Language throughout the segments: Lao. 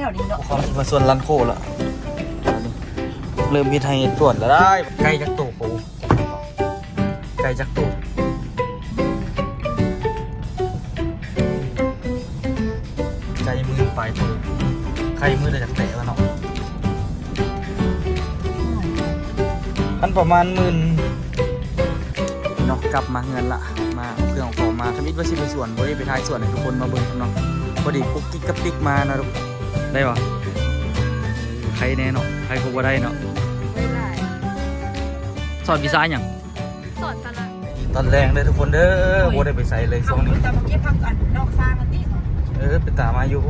ແຖວນີ້ເນາະ ເຂົາຊິມາສວນລັນໂຄລະ ເລີ່ມເຮັດໄຮ່ເຮັດສວນລະໄດ໋. ໄກ່ຈັກໂຕ ໂອ້ ໄກ່ຈັກໂຕ ໄກ່ໝື່ນປາຍໂຕ ໄຂ່ມື້ລະຈັກແຕກລະເນາະ ມັນປະມານໝື່ນເນາະ. ກັບມາເຮືອນລະ ມາເອົາເຄື່ອງເອົາຂອງມາ ທຳອິດວ່າຊິໄປສວນ ບໍ່ໄດ້ໄປຖ່າຍສວນໃຫ້ທຸກຄົນມາເບິ່ງນຳເນາະ ພໍດີກຸກກິກກັບຕິກມາເນາະ. ໄດ້ບໍ່? ໄຄແນ່ເນາະ ໄຄກໍບໍ່ໄດ້ເນາະ. ສອນວິຊາຫຍັງ? ສອນສະຫຼະ ຕອນແລງເດີທຸກຄົນເດີ ບໍ່ໄດ້ໄປໃສເລີຍຊ່ວງນີ້ ເອົາແຕ່ມາເກັບຜັກອັນນອກຊາງຫັ້ນຕິ. ເອີ ເປັນຕາມາຢູ່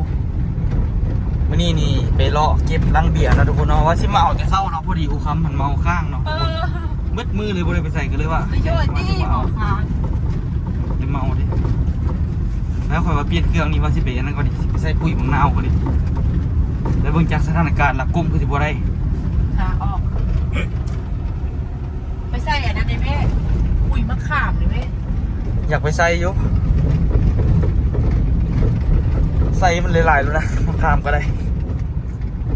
ມື້ນີ້ນີ້ໄປເລາະເກັບລັງເບຍເນາະທຸກຄົນເນາະ ວ່າຊິມາເອົາແຕ່ເຊົ້າເນາະ ພໍດີອູຄຳມັນເມົາຄ້າງເນາະ ເອີ ໝົດມື້ເລີຍ ບໍ່ໄດ້ໄປໃສ ກໍເລີຍວ່າໄປເລີຍຕິ ເມົາຄ້າງ ໄປເມົາເດ້. ແລ້ວຂ້ອຍວ່າປ່ຽນເຄື່ອງນີ້ ວ່າຊິໄປອັນນັ້ນກ່ອນນີ້ ຊິໄປໃສ່ປຸ໋ຍບັກນາວກ່ອນນີ້ ແລ້ວເບິ່ງຈາກສະຖານະການລະ ກົມຄືຊິບໍ່ໄດ້ ຫາອອກ. ໄປໃສ່ອັນນັ້ນໄດ້ແມ່ ປຸ໋ຍມະຂາມນີ້ແມ່ ຢາກໄປໃສ່ຢູ່ ໃສ່ມັນຫຼາຍໆໂລດນະ ມະຂາມກໍໄດ້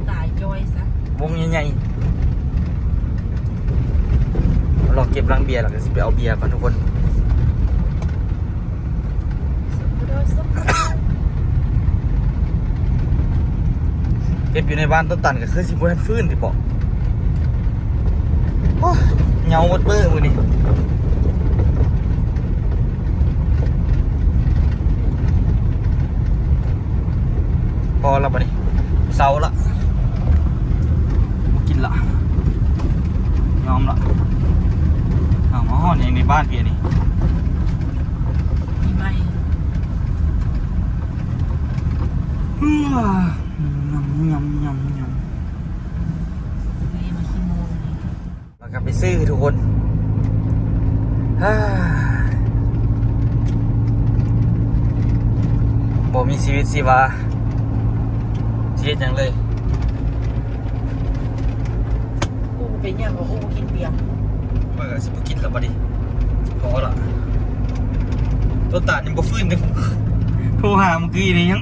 ຕາຍຈ້ອຍຊະ ວົງໃຫຍ່ໆ. ລອງເກັບລັງເບຍ ແລ້ວກໍຊິໄປເອົາເບຍກ່ອນທຸກຄົນ. ເກັບຢູ່ໃນບ້ານຕົ້ນຕັນກໍຄືຊິບໍ່ທັນຟື້ນຕິເບາະ. ໂອ້ຍ ເຫງົາໝົດມື້ມື້ນີ້ ພໍລະບາດນີ້ ເຊົາລະ ບໍ່ກິນລະ ຍອມລະ. ເອົາ ມາຮອດຫຍັງໃນບ້ານເບຍນີ້ ປີໃໝ່ ເອີ ຍຳ ຍຳ ຍຳ ຍຳ ແມ່ມາຂີ້ໂມງນີ້ ແລ້ວກໍໄປຊື້ທຸກຄົນ ບໍ່ມີຊີວິດຊີວາ ຊິເຮັດຫຍັງເລີຍ. ກູເປັນຫຍັງວະ ກູກິນເບຍ ຂ້ອຍກໍຊິບໍ່ກິນແລ້ວບັດນີ້ ພໍລະ. ໂຕຕານຍັງບໍ່ຟື້ນເດ້ ໂທຫາມື້ກີ້ນີ້ຍັງ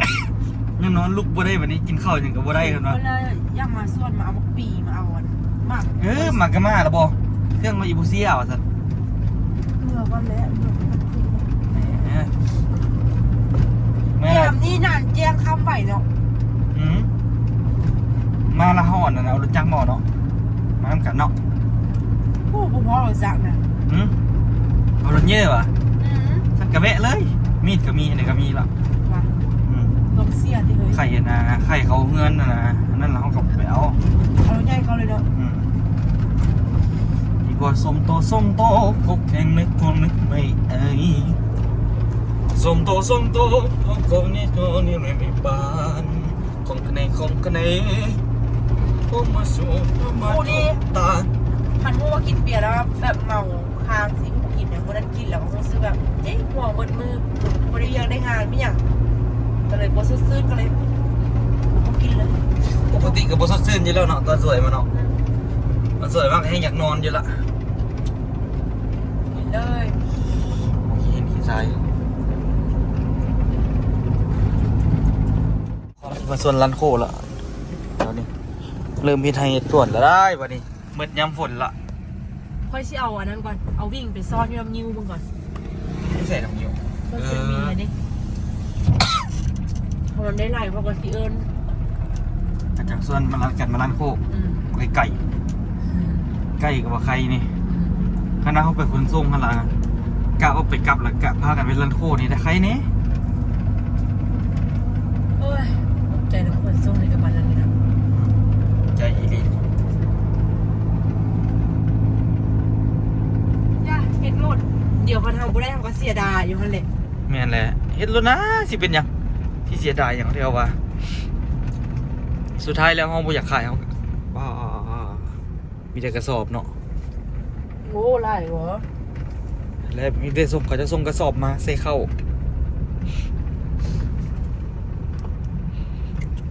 ຍັງນອນລຸກບໍ່ໄດ້ ບັດນີ້ກິນເຂົ້າຫຍັງກໍບໍ່ໄດ້ເພິ່ນວ່າ ເພິ່ນວ່າຢາກມາສວນ ມາເອົາໝາກປີ ມາເອົາອັນໝາກ ເອີ ໝາກກະມ້າລະບໍ່ ເຄື່ອງມາອີໂບເຊຍວ່າຊັ້ນ ເກືອກ່ອນແຫຼະ ເອີ ແມ່ນແຫຼະ ຍາມນີ້ນານແຈ້ງຄ່ຳໄວເນາະ ອື ມາລະຮ້ອນນັ້ນ ເອົາລົດຈັກໝໍ້ເນາະ ມານຳກັນເນາະ ໂອ້ ບໍ່ພໍລົດຈັກນະ ອື ເອົາລົດເຢີຫວາ ອື ຊັ້ນກະແວະເລີຍ ມີດກໍມີ ອັນໃດກໍມີລະ ວ່າ ອື ລອງເສຍຕິເຮີຍ ໄຂ່ອັນນະ ໄຂ່ເຂົ້າເຮືອນຫັ້ນນະ ອັນນັ້ນລະເຮົາກໍໄປເອົາ ເອົາລົດໃຫຍ່ເຂົ້າເລີຍເນາະ ອື ດີກວ່າສົມໂຕ ສົມໂຕ ກົກແຂງນຶກ ຄົນນຶກໄປເອີຍ ສົມໂຕ ສົມໂຕ ຄົນນີ້ ຄົນນີ້ໃນບ້ານ ຂອງຄະເນ ຂອງຄະເນ ໂອ້ ມາສູ່ ມາ ໂອ້ ຕາ ຄັນຮູ້ວ່າກິນເບຍແລ້ວແບບເມົາຄ້າງຊິບໍ່ກິນນະ ມື້ນັ້ນກິນແລ້ວກໍຮູ້ສຶກແບບເຈັບຫົວໝົດມື້ ບໍ່ໄດ້ວຽກໄດ້ງານມີຫຍັງ ກໍເລີຍບໍ່ສົດຊື່ນ ກໍເລີຍບໍ່ກິນເລີຍ. ປົກກະຕິກໍບໍ່ສົດຊື່ນຢູ່ແລ້ວເນາະ ຕອນສວຍມາເນາະ ອື ຕອນສວຍມາກໍແຮ່ງຢາກນອນຢູ່ລະ ກິນເລີຍ ຂີ້ຫີນຂີ້ຊາຍ. ມາສວນລັນໂຄລະ ດຽວນີ້ເລີ່ມເຮັດໄຮ່ເຮັດສວນລະໄດ໋ ບັດນີ້ໝົດຍາມຝົນລະ. ຂ້ອຍຊິເອົາອັນນັ້ນກ່ອນ ເອົາວິ່ງໄປຊ່ອນຢູ່ນຳຍິ້ວເບິ່ງກ່ອນ. ໃສ່ນຳຍິ້ວ ເອີ ເພາະມັນໄດ້ຫຼາຍ ເພາະວ່າຊິເອີ້ນ ກະຈັກຊວນມາລັນກັນມາລັນໂຄກ ອືມ ໄກໆ ອືມ ໄກກໍວ່າໄຄນີ້ ອືມ ຄັນວ່າເຮົາໄປຂົນສົ່ງຫັ້ນລະ ກະວ່າໄປກັບລະກະພາກັນໄປລັນໂຄກນີ້ໄດ້ໄຄແດ່. ໂອ້ຍ ຂອບໃຈນຳຂົນສົ່ງໃນກະບານນັ້ນນີ້ນະ ໃຈອີ່ຫຼີ ຢ່າເຮັດໂລດ ດຽວຄັນເຮົາບໍ່ໄດ້ເຮົາກໍເສຍດາຍຢູ່ຫັ້ນແຫຼະ. ແມ່ນແຫຼະ ເຮັດໂລດນາ ຊິເປັນຫຍັງ ຊິເສຍດາຍຫຍັງ ແຕ່ວ່າສຸດທ້າຍແລ້ວເຮົາບໍ່ຢາກຂາຍ ເຮົາ ມີແຕ່ກະສອບເນາະ. ໂອ້ ຫຼາຍບໍ່ ແລະມີແຕ່ສົ່ງ ເຂົາຈະສົ່ງກະສອບມາໃສ່ເຂົ້າ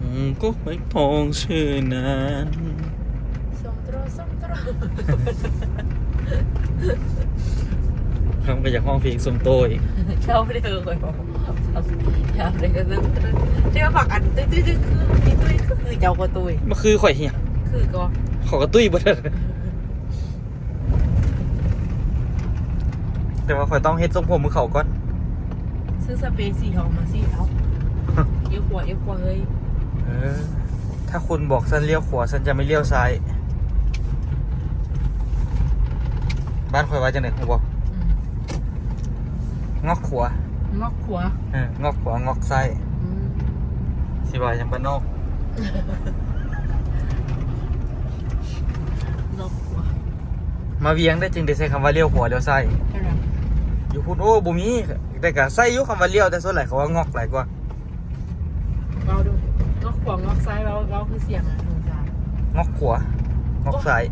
ອືມ ກໍໄປພອງຊື່ນັ້ນ ສົ່ງໂຕ ສົ່ງໂຕ ຄຳກໍຢາກຮ້ອງເພງສົ່ງໂຕອີກ ເຈົ້າບໍ່ໄດ້ເອີ ຂ້ອຍບອກ ຢາກໄດ້ກໍເລີຍ ເຈົ້າຜັກອັນຕຸ້ຍໆ ຄື ຕຸ້ຍໆ ຄື ແລ້ວກໍຕຸ້ຍ ມັນຄືຂ້ອຍເຮັດ ຄືກໍ ເຂົາກໍຕຸ້ຍເບິດ ແຕ່ວ່າຂ້ອຍຕ້ອງເຮັດຊົງຜົມໃຫ້ເຂົາກ່ອນ. ຊື້ສະເປສີທອງມາສີເອົາ ລ້ຽວຂວາ ລ້ຽວຂວາເຮີ້ຍ. ເອີ ຖ້າຄຸນບອກສັນລ້ຽວຂວາ ສັນຈະໄມ່ລ້ຽວຊ້າຍ. ບ້ານຂ້ອຍວ່າຈັ່ງໃດຮູ້ບໍ່? ອືມ ງອກຂວາ ງອກຂວາ ເອີ ງອກຂວາ ງອກຊ້າຍ. ອືມ ຊິວ່າຫຍັງບ້ານນອກ ງອກຂວາ. ມາວຽງໄດ້ຈຶ່ງໄດ້ໃຊ້ຄຳວ່າລ້ຽວຂວາລ້ຽວຊ້າຍ. ແມ່ນຫຍັງ? ຢູ່ພຸ້ນ ໂອ້ ບໍ່ມີ ແຕ່ກະໃຊ້ຢູ່ຄຳວ່າລ້ຽວ ແຕ່ສ່ວນຫຼາຍເຂົາວ່າງອກຫຼາຍກວ່າ. ເວົ້າດູ ງອກຂວາງອກຊ້າຍ ເວົ້າ ເວົ້າຄືສຽງອະ ງອກຂວາ ງອກຊ້າຍ.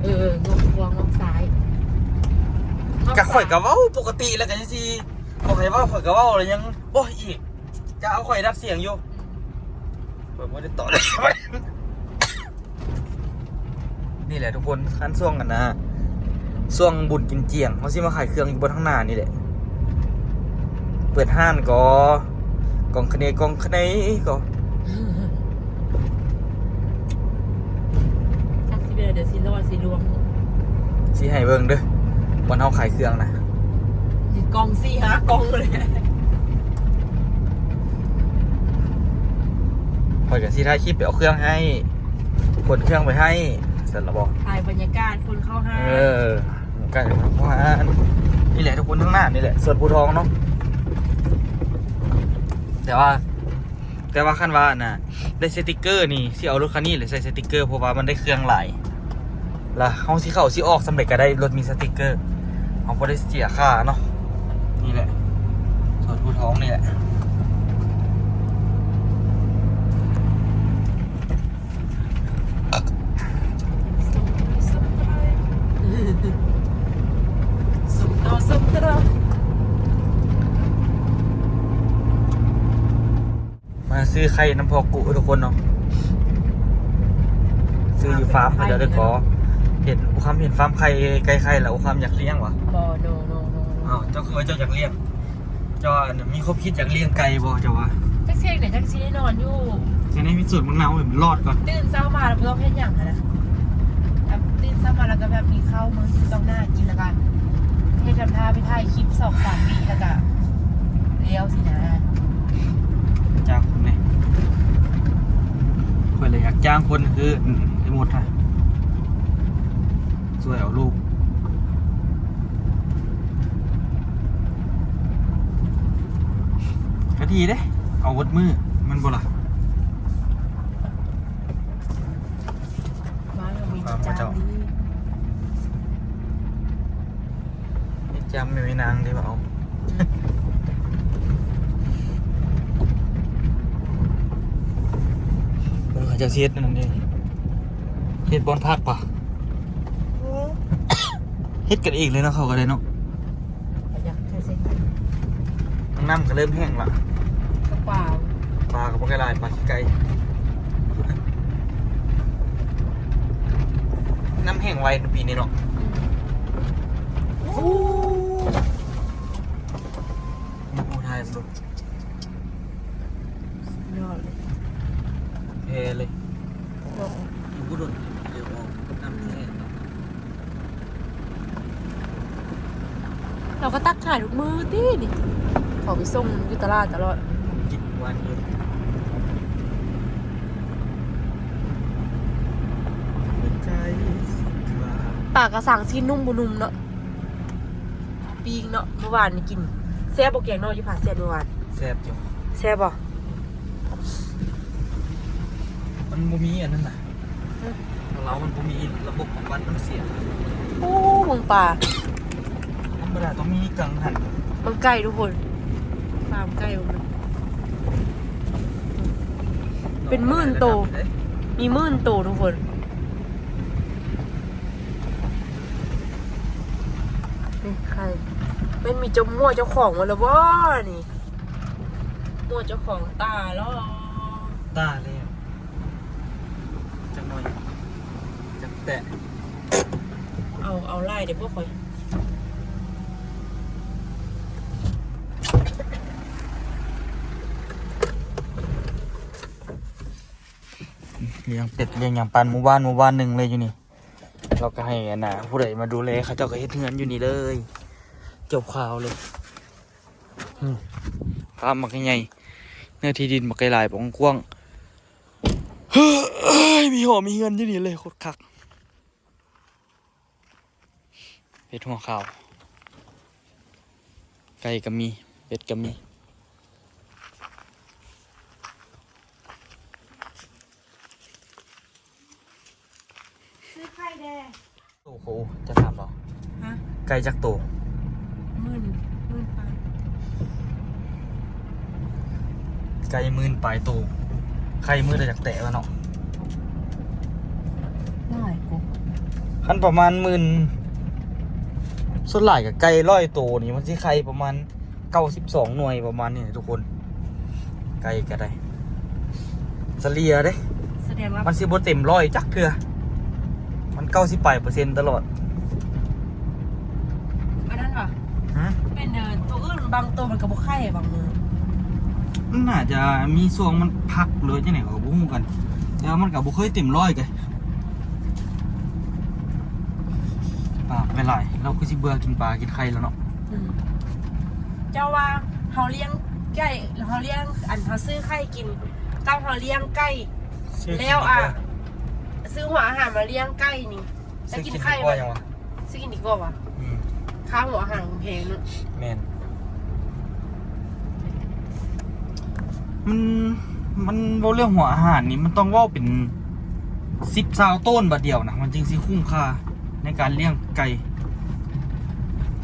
ເອີ ງອກຂວາງອກຊ້າຍ ກະຂ້ອຍກະເວົ້າປົກກະຕິ ແລ້ວກະຈັ່ງຊີ້ ບໍ່ໃຫ້ເວົ້າ ຂ້ອຍກະເວົ້າ ແລ້ວຍັງ ໂອ້ຍ ອີກ ຈະເອົາຂ້ອຍດັດສຽງຢູ່. ອືມ ຂ້ອຍບໍ່ໄດ້ຕອບ. ນີ້ແຫຼະທຸກຄົນ ຄັນຊ່ວງອັນນ່າ ຊ່ວງບຸນກິນຈຽງ ເຮົາຊິມາຂາຍເຄື່ອງຢູ່ບ່ອນທາງໜ້ານີ້ແຫຼະ. ເປີດຮ້ານກໍ ກອງຂະເນ ກອງຂະເນກໍ ຈັກຊິເປັນ ດຽວຊິລໍຊິລວງ ຊິໃຫ້ເບິ່ງເດີ ບ່ອນເຮົາຂາຍເຄື່ອງນະ ກອງສີ່ຫ້າກອງເລີຍ. ຂ້ອຍກໍຊິຖ່າຍຄລິບໄປເອົາເຄື່ອງໃຫ້ ຂົນເຄື່ອງໄປໃຫ້ ຊັ້ນລະບໍ? ຖ່າຍບັນຍາກາດຄົນເຂົ້າຮ້ານ. ເອີ ບັນຍາກາດຄົນເຂົ້າຮ້ານ ນີ້ແຫຼະທຸກຄົນ ທາງໜ້ານີ້ແຫຼະ ສວນພູທອງເນາະ. ແຕ່ວ່າ ແຕ່ວ່າຄັນວ່າອັນນ່າ ໄດ້ສະຕິກເກີນີ້ ຊິເອົາລົດຄັນນີ້ແຫຼະໃສ່ສະຕິກເກີ ເພາະວ່າມັນໄດ້ເຄື່ອງຫຼາຍ ລະເຮົາຊິເຂົ້າຊິອອກສ່ຳໃດກໍໄດ້ ລົດມີສະຕິກເກີ ເຮົາບໍ່ໄດ້ເສຍຄ່າເນາະ. ນີ້ແຫຼະ ສວນພູທອງນີ້ແຫຼະ. ມາຊື້ໄຂ່ນຳພໍ່ກຸທຸກຄົນເນາະ ຊື້ຢູ່ຟາມເພິ່ນເດີ. ເຫັນອູຄຳເຫັນຟາມໄຂ່ ໄກ່ໄຂ່ແລ້ວ ອູຄຳຢາກລ້ຽງຫວາ? ບໍ່ ໂນ ໂນ ໂນ ໂນ. ອ້າວ ເຈົ້າຄືວ່າເຈົ້າຢາກລ້ຽງ? ເຈົ້າ ອັນ ມີຄວາມຄິດຢາກລ້ຽງໄກ່ບໍ່ ເຈົ້າວ່າ? ຈັກຊິເຮັດໃດ ຈັກຊິໄດ້ນອນຢູ່. ຈັ່ງໃດມີສວນບັກນາວໃຫ້ມັນລອດກ່ອນ. ຕື່ນເຊົ້າມາແລ້ວບໍ່ຕ້ອງເຮັດຫຍັງຫັ້ນນະ ແບບຕື່ນເຊົ້າມາແລ້ວກໍແບບມີເຂົ້າມື້ ຕ້ອງໜ້າກິນ ແລ້ວກໍເຮັດທຳທ່າໄປຖ່າຍຄລິບສອງສາມວິ ແລ້ວກໍແລ້ວຊີ້ນະ. ຈ້າງຄົນແດ່ ຂ້ອຍລະຢາກຈ້າງຄົນຄື ອືມ ໄອ້ມົດຫັ້ນ ຊ່ວຍເອົາລູກ. ກໍດີເດ້ ເອົາເບິດມື້ແມ່ນບໍ່ລະ? ບ້ານເຮົາມີປະຈຳດີ ມີປະຈຳ ແມ່ນນາງເດ້ວ່າເອົາ. ເອີ ເຂົາເຈົ້າຊິເຮັດອັນນັ້ນເດ້ ເຮັດບ່ອນພັກປະ? ເຮັດກັນເອງເລີຍເນາະ ເຂົາກໍໄດ້ເນາະ. ກໍຢາກໃສ່ໃສ່ໄກ່ ນ້ຳກໍເລີ່ມແຫ້ງລະ ກໍປາ ປາກໍບໍ່ຄ່ອຍຫຼາຍ ປາຂີ້ໄກ່. ນ້ຳແຫ້ງໄວປີນີ້ເນາະ. ອືມ ໂອ້ ມີຜູ້ຖ່າຍສຸດ ຍອດເລີຍ ແພເລີຍ. ເນາະ ຢູ່ບໍ່ດົນດຽວອອກນ້ຳແຫ້ງເນາະ. ເຮົາກໍຕັກຂາຍທຸກມື້ຕິນີ້ ເຂົາໄປສົ່ງຢູ່ຕະຫຼາດຕະຫຼອດ ກິນທຸກວັນຢູ່. ປາກະສັງຊີ້ນນຸ້ມບໍ່ນຸ້ມເນາະ. ປີ້ງເນາະ ມື້ວານນີ້ກິນ ແຊບບໍ່ ແກງໜໍ່ຢູ່ຜາແຊດມື້ວານ? ແຊບຢູ່. ແຊບບໍ່? ມັນບໍ່ມີອັນນັ້ນນະ ຮຶ ລາວມັນບໍ່ມີລະບົບຂອງມັນ ມັນເສຍ. ໂອ້ ເບິ່ງປາ ທຳມະດາຕ້ອງມີກັງຫັນ. ເບິ່ງໄກ່ທຸກຄົນ ຟາມໄກ່ເບິ່ງ ເປັນໝື່ນໂຕ ມີໝື່ນໂຕທຸກຄົນ. ນີ້ໄຂ່ ແມ່ນມີເຈົ້າ ໝວກເຈົ້າຂອງໝົດແລ້ວບໍ່ນີ້? ໝວກເຈົ້າຂອງຕາຍແລ້ວ ຕາຍແລ້ວ ຈັກໜ້ອຍ ຈັກແຕະ ເອົາ ເອົາຫຼາຍເດ້ພວກຂ້ອຍ. ລ້ຽງເປັດລ້ຽງຫຍັງປານໝູ່ບ້ານໝູ່ບ້ານໜຶ່ງເລີຍຢູ່ນີ້. ເຮົາກໍໃຫ້ອັນນ່າ ຜູ້ໃດມາດູແລ ເຂົາເຈົ້າກໍເຮັດເຮືອນຢູ່ນີ້ເລີຍ ຈົບຂ່າວເລີຍ. ອືມ ຟາມບັກໃຫຍ່ ເນື້ອທີ່ດິນບັກຫຼາຍ ກວ້າງ. ເຮີ້ຍ ມີຫໍມີເຮືອນຢູ່ນີ້ເລີຍ ໂຄດຄັກ. ເຮັດຫົວຂາວ ໄກ່ກໍມີ ເປັດກໍມີ. ຊື້ໄຂ່ແດ່. ໂອ້ໂຫ ຈະຖາມເນາະ ຮະ? ໄກ່ຈັກໂຕ? ໝື່ນ ໝື່ນປາຍ. ໄກ່ໝື່ນປາຍໂຕ ໄຂ່ມື້ລະຈັກແຕະວະເນາະ? ຫຼາຍກວ່າ ຄັນປະມານໝື່ນ ສ່ວນຫຼາຍກໍໄກ່ຮ້ອຍໂຕນີ້ ມັນຊິໄຂ່ປະມານເກົ້າສິບສອງໜ່ວຍ ປະມານນີ້ທຸກຄົນ. ໄກ່ກໍໄດ້ສະເລ່ຍເດ້ ສະແດງວ່າມັນຊິບໍ່ເຕັມຮ້ອຍຈັກເທື່ອ ມັນເກົ້າສິບປາຍເປີເຊັນຕະຫຼອດ. ອັນນັ້ນຫວາ? ຮະ? ເປັນ ເອີ ໂຕອື່ນບາງໂຕມັນກໍບໍ່ໄຂ່ບາງມື້. ມັນໜ້າຈະມີຊ່ວງມັນພັກ ຫຼືຈັ່ງໃດກໍບໍ່ຮູ້ກັນ ແຕ່ວ່າມັນກໍບໍ່ເຄີຍເຕັມຮ້ອຍເດ້. ປາໄປຫຼາຍ ລາວຄືຊິເບື່ອກິນປາກິນໄຂ່ແລ້ວເນາະ. ອືມ ເຈົ້າວ່າເຮົາລ້ຽງໄກ່ ເຮົາລ້ຽງ ອັນ ເຮົາຊື້ໄຂ່ກິນ ກັບເຮົາລ້ຽງໄກ່ ແລ້ວ ອາ ຊື້ຫົວອາຫານມາລ້ຽງໄກ່ນີ້ ແລ້ວກິນໄຂ່ ຊື້ກິນດີກວ່າຫວະ? ຊື້ກິນດີກວ່າຫວະ? ອືມ ຄ່າຫົວອາຫານແພງເນາະ. ແມ່ນ. ມັນ ມັນເວົ້າເລື່ອງຫົວອາຫານນີ້ ມັນຕ້ອງເວົ້າເປັນສິບຊາວໂຕນບາດດຽວນະ ມັນຈຶ່ງຊິຄຸ້ມຄ່າໃນການລ້ຽງໄກ່.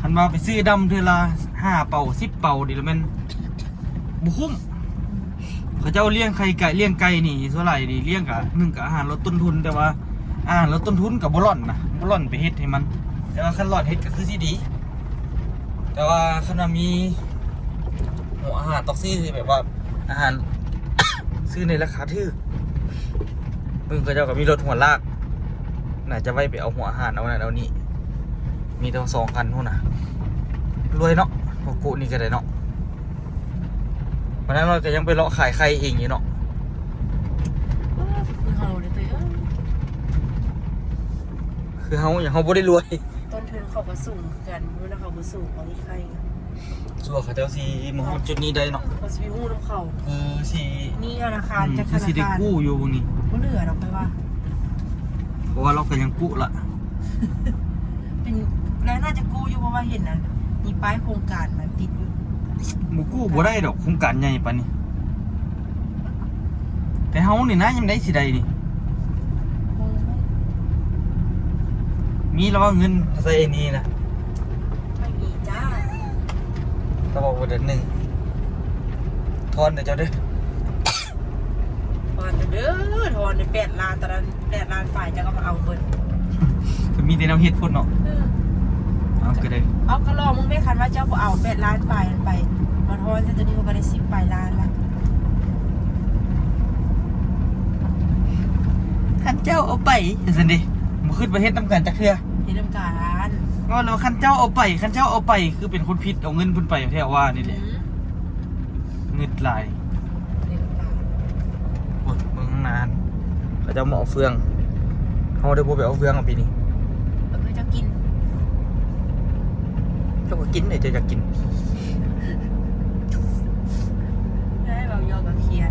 ຄັນວ່າໄປຊື້ດຳເທື່ອລະຫ້າເປົາ ສິບເປົານີ້ລະແມ່ນບໍ່ຄຸ້ມ. ເຂົາເຈົ້າລ້ຽງໄຂ່ໄກ່ ລ້ຽງໄກ່ນີ້ສ່ວນຫຼາຍນີ້ລ້ຽງກະ ໜຶ່ງກະອາຫານລົດຕົ້ນທຶນ ແຕ່ວ່າອາຫານລົດຕົ້ນທຶນກະບໍ່ລ່ອນນະ ບໍ່ລ່ອນໄປເຮັດໃຫ້ມັນ. ແຕ່ວ່າຄັນລ່ອນເຮັດກະຄືຊິດີ ແຕ່ວ່າຄັນວ່າມີຫົວອາຫານຕ້ອງຊື້ແບບວ່າອາຫານ ຊື້ໃນລາຄາຖືກ. ເບິ່ງເຂົາເຈົ້າກໍມີລົດຫົວລາກ ໜ້າຈະໄວ້ໄປເອົາຫົວອາຫານ ເອົານັ້ນເອົານີ້ ມີຕັ້ງສອງຄັນພຸ້ນນະ. ລວຍເນາະ ພວກກຸນີ້ກໍໄດ້ເນາະ. ປານນັ້ນເຮົາກໍຍັງໄປເລາະຂາຍໄຂ່ເອງຢູ່ເນາະ. ຄືເຮົາເດ້ ເອີຍ ຄືເຮົາຫຍັງ ເຮົາບໍ່ໄດ້ລວຍ. ຕົ້ນທຶນເຂົາກໍສູງຄືກັນ ມື້ນັ້ນເຂົາບໍ່ສູ້ເຂົາເຮັດໄຂ່. ຊົ່ວເຂົາເຈົ້າຊິມາຮອດຈຸດນີ້ໄດ້ເນາະ. ເອີ ເຂົາຊິໄປຮູ້ນຳເຂົາ. ເອີ ຊິມີທະນາຄານ ອືມ ຈັກທະນາຄານ ຄືຊິໄດ້ກູ້ຢູ່ນີ້ ບໍ່ເຫຼືອດອກ ຂ້ອຍວ່າ. ເພາະວ່າລາວກໍຍັງກຸລະ ເປັນ ແລ້ວໜ້າຈະກູ້ຢູ່ ເພາະວ່າເຫັນອັນມີປ້າຍໂຄງການມາຕິດຢູ່. ບໍ່ກູ້ບໍ່ໄດ້ດອກ ໂຄງການໃຫຍ່ປານນີ້. ແຕ່ເຮົານີ້ນະ ຍາມໃດຊິໄດ້ນີ້? ໂອ້ຍ ມີລະວ່າເງິນໃສ່ອັນນີ້ນະ? ບໍ່ມີຈ້າ. ລາວເວົ້າເດືອນໜຶ່ງ ທອນເດີເຈົ້າເດີ. ທອນເດີ ທອນໄດ້ແປດລ້ານ ຕອນນັ້ນແປດລ້ານປາຍ ເຈົ້າກໍມາເອົາເບິດ. ກໍມີແຕ່ແນວເຮັດພຸ້ນເນາະ. ເອີ ເອົາກໍໄດ້ ເອົາກໍລອງເບິ່ງແມ້ ຄັນວ່າເຈົ້າບໍ່ເອົາແປດລ້ານປາຍນັ້ນໄປ ມາທອນໃສ່ໂຕນີ້ ເຮົາກໍໄດ້ສິບປາຍລ້ານລະ. ຄັນເຈົ້າເອົາໄປ ຈັ່ງຊັ້ນເດ ບໍ່ຄິດວ່າເຮັດນຳກັນຈັກເທື່ອ. ເຮັດນຳກັນ ເວົ້າແລ້ວ ຄັນເຈົ້າເອົາໄປ ຄັນເຈົ້າເອົາໄປ ຄືເປັນຄົນຜິດ ເອົາເງິນເພິ່ນໄປແທ້ວ່ານີ້ແຫຼະ. ອືມ ງຶດຫຼາຍ ງຶດຫຼາຍ. ໂອ້ຍ ເບິ່ງຂ້າງໜ້າຫັ້ນ ເຂົາເຈົ້າມາເອົາເຟືອງ ເຮົາໄດ້ບໍ່ໄປເອົາເຟືອງເອົາປີນີ້. ເອີ ເຈົ້າກິນ ເຈົ້າກໍກິນເດ້ ເຈົ້າຢາກກິນ. ເວົ້າຢອກກໍຄຽດ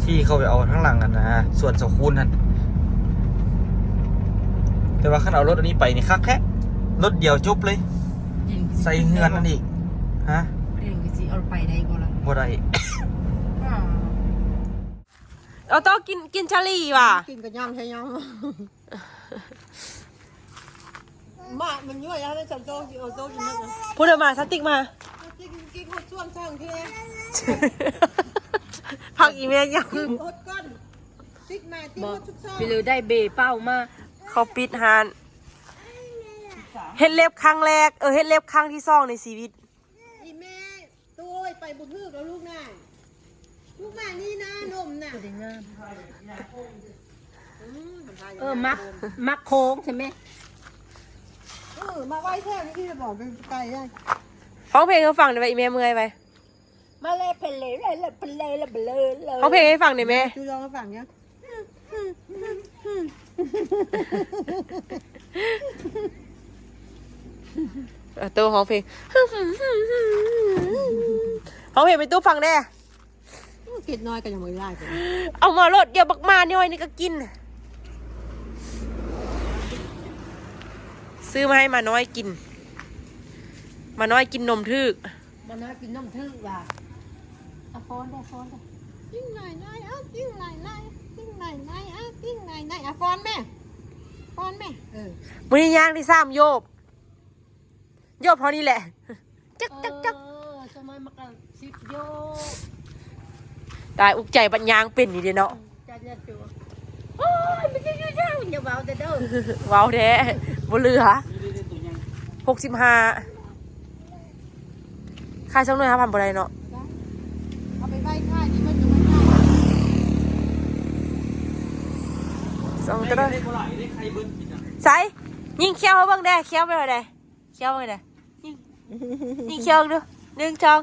ທີ່ເຂົາໄປເອົາທາງຫຼັງຫັ້ນນະ ສວນສາວຄູນຫັ້ນ. ແຕ່ວ່າຄັນເອົາລົດອັນນີ້ໄປນີ້ຄັກແທ້ ລົດດຽວຈົບເລີຍ. ໃສ່ເຮືອນນັ້ນອີກ. ຮະ? ເຮັດຈັ່ງຊີ້ເອົາໄປໄດ້ບໍ່ລະ? ບໍ່ໄດ້. ອ້າວ ເອົາຕໍ່ ກິນ ກິນສາລີຫວາ? ກິນກໍຍອມໃຊ້ຍອມ. ມາ ມັນຍ້ວຍແລ້ວ ໃນສັນໂຕຊິເອົາໂຕກິນໝົດນະ. ຜູ້ໃດມາ ສະຕິກມາ. ສະຕິກກິນຫົດຊ່ວງຊ່ອງເທື່ອ. ພັກອີແມ່ຍັງ ຫົດກ່ອນ. ຕິກມາ ຕິກຫົດທຸກຊ່ອງ. ໄປເລີຍ ໄດ້ເບເປົ້າມາ. ເຂົາປິດຮ້ານ. ເຮັດເລັບຄັ້ງແລກ ເອີ ເຮັດເລັບຄັ້ງທີສອງໃນຊີວິດ. ອີແມ່ ໂຕຍ ໄປບໍ່ຖືກແລ້ວລູກນາ. ລູກມານີ້ນາ ນົມນະ ບໍ່ໄດ້ງາມ. ອືມ ເອີ ມັກ ມັກໂຄ້ງໃຊ່ໄໝ? ເອີ ມາໄວແທ້ນີ້ ບອກໄປໄກ. ຮ້ອງເພງໃຫ້ຟັງໄດ້ໄວ ອີແມ່ເມື່ອຍໄວ. ມາເລີເພເລເລີເພເລເລີເບເລີເລີ ຮ້ອງເພງໃຫ້ຟັງໄດ້ແມ່? ຈູລອງໃຫ້ຟັງເດີ. ອາໂຕ້ຮ້ອງເພງ ຮ້ອງເພງໃຫ້ຕູ້ຟັງແດ່. ເກດນ້ອຍກໍຍັງບໍ່ໄດ້ຫຼາຍ. ເອົາມາໂລດ ດຽວບັກໝານ້ອຍນີ້ກໍກິນ. ຊື້ມາໃຫ້ໝານ້ອຍກິນ. ໝານ້ອຍກິນນົມຖືກ. ໝານ້ອຍກິນນົມຖືກວ່າ. ອາ ຟ້ອນເດີ້ ຟ້ອນເດີ້. ກິນໜ້ອຍໆ ເອົາກິນຫຼາຍໆ ກິນໜ້ອຍໆ ເອົາກິນຫຼາຍໆ. ອາ ຟ້ອນແມ່ ຟ້ອນແມ່. ເອີ ມື້ນີ້ຍ່າງໄດ້ສາມໂຢບ. ໂຢບເທົ່ານີ້ແຫຼະ ຈັກ ຈັກ ຈັກ. ເອີ ສ່ວນມາກມັນກໍສິບໂຢບ. ຕາຍ ອຸກໃຈບັດຍ່າງເປັນນີ້ເດ້ເນາະ. ອືມ ຈັດຍາດໂຈ ໂອ້ຍ ມັນຈະຢູ່ເຈົ້າ ຢ່າເວົ້າແດ່ເດີ້. ເວົ້າແທ້ ບໍ່ເຫຼືອ. ຫົກສິບຫ້າ ຂາຍສອງໜ່ວຍຫ້າພັນບໍ່ໄດ້ເນາະ. ເອົາໄປໄວ້ຂາຍນີ້ ເພິ່ນກໍມາຂາຍ. ສອງຕົວ ໄດ້ບໍ່ຫຼາຍ ໄດ້ໄຂ່ເບິດ. ໃສ ຍິງຂຽວໃຫ້ເບິ່ງແດ່ ຂຽວໄປເທົ່າໃດ? ຂຽວເບິ່ງແດ່ ຍິງ ຍິງຂຽວເບິ່ງດູ. ໜຶ່ງ ສອງ